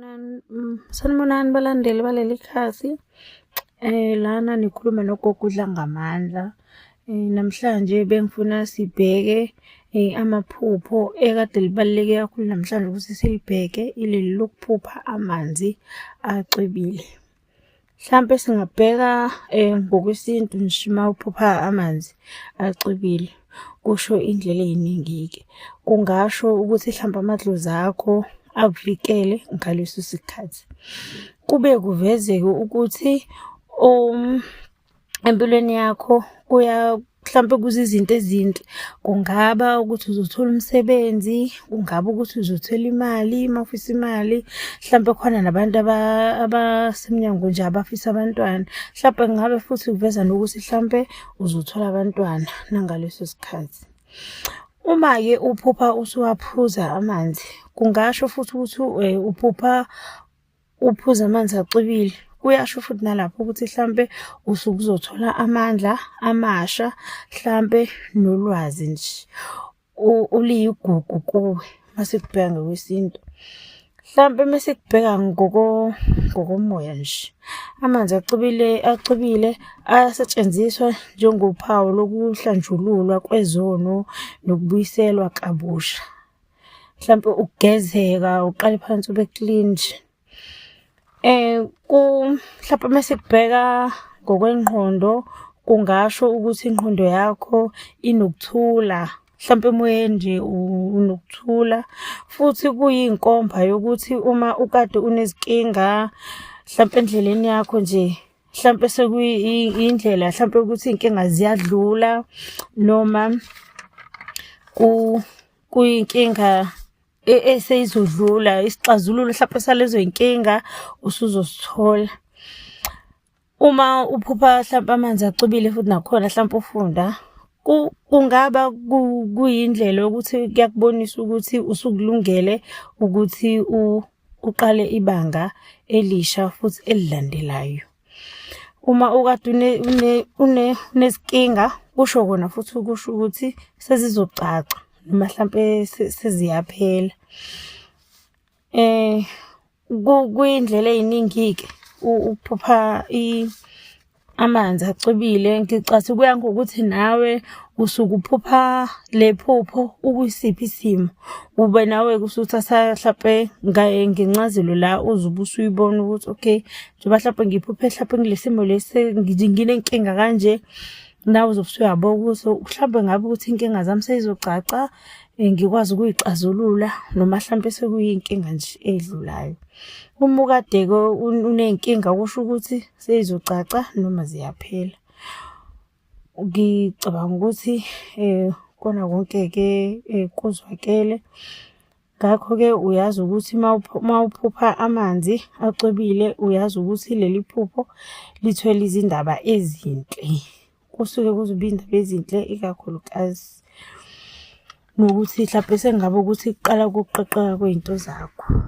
Sanibonani, sanibonani balandeli baleli khasi. Lana nikhuluma nogogo uDlangamandla. Namhlanje bengifuna sibheke amaphupho ekade libaluleke kakhulu namhlanje ukuthi silibheke ileli lokuphupha amanzi acwebile. Hlampe singabheka ngokwesintu nje uma uphupha amanzi acwebile kusho iy'ndlela ey'ningi-ke. Kungasho ukuthi hlampe amadlozi akho akuvikele ngaleso sikhathi. Kube kuvezeke ukuthi empilweni yakho kuya mhlampe kuze izinto ezinhle. Kungaba ukuthi uzothola umsebenzi, kungaba ukuthi uzothola imali uma ufisa imali, hlampe khona nabantu abasemnyango nje abafisa abantwana. Hlampe kungabe futhi kuveza nokuthi hlampe uzothola abantwana nangaleso sikhathi. Uma-ke uphupha usuwaphuza amanzi, kungasho futhi ukuthi uphupha uphuza amanzi acwebile. Kuyasho futhi nalapho ukuthi hlampe usuke uzothola amandla amasha, hlampe nolwazi nje oluyigugu kuwe uma sikubheka ngokwesintu. Hlampe uma sikubheka ngokomoya nje, amanzi acwebile acwebile ayasetshenziswa njengophawu lokuhlanjululwa kwezono nokubuyiselwa kabusha. Mhlampe ukugezeka uqale phansi ube clean nje. Mhlampe uma sikubheka ngokwengqondo kungasho ukuthi ingqondo yakho inokuthula, hlampe emoyeni nje unokuthula futhi kuyinkomba yokuthi uma ukade unezinkinga hlampe endleleni yakho nje hlampe sekuyindlela hlampe ukuthi iy'nkinga ziyadlula noma kuyinkinga eseyizodlula isixazululo hlampe salezo y'nkinga usuzosithola. Uma uphupha hlampe amanzi acwebile futhi nakhona hlampe ufunda kungaba kuyindlela yokuthi kuyakubonisa ukuthi usukulungele ukuthi uqale ibanga elisha futhi elilandelayo. Uma ukade unezinkinga kusho kona futhi kusho ukuthi sezizocaca noma hlampe seziyaphela. Kuyindlela ey'ningi-ke ukuphupha amanzi acwebile. Ngicathi kuya ngokuthi nawe usuke uphupha le phupho ukwisiphi isimo. Ube nawe-ke usuthatha hlampe ngencazelo la uzobe usuyibona ukuthi okay, njengoba hlampe ngiphuphe hlampe ngile simo lesi nginenkinga kanje, nawe uzobe usuyabo ukuthi mhlampe ngabe ukuthi iy'nkinga zami sey'zocaca ngikwazi ukuyixazulula noma hlampe sekuyinkinga nje edlulayo. Uma ukade-ke uney'nkinga kusho ukuthi sey'zocaca noma ziyaphela. Ngicabanga ukuthi kona konke-ke kuzwakele. Ngakho-ke uyazi ukuthi uma uphupha amanzi acwebile uyazi ukuthi leli phupho lithwele izindaba ezinhle. Kusuke kuzoba iy'ndaba ezinhle ikakhulukazi nokuthi hlampe sengabe ukuthi kuqala ukuqaqeka kwey'nto zakho.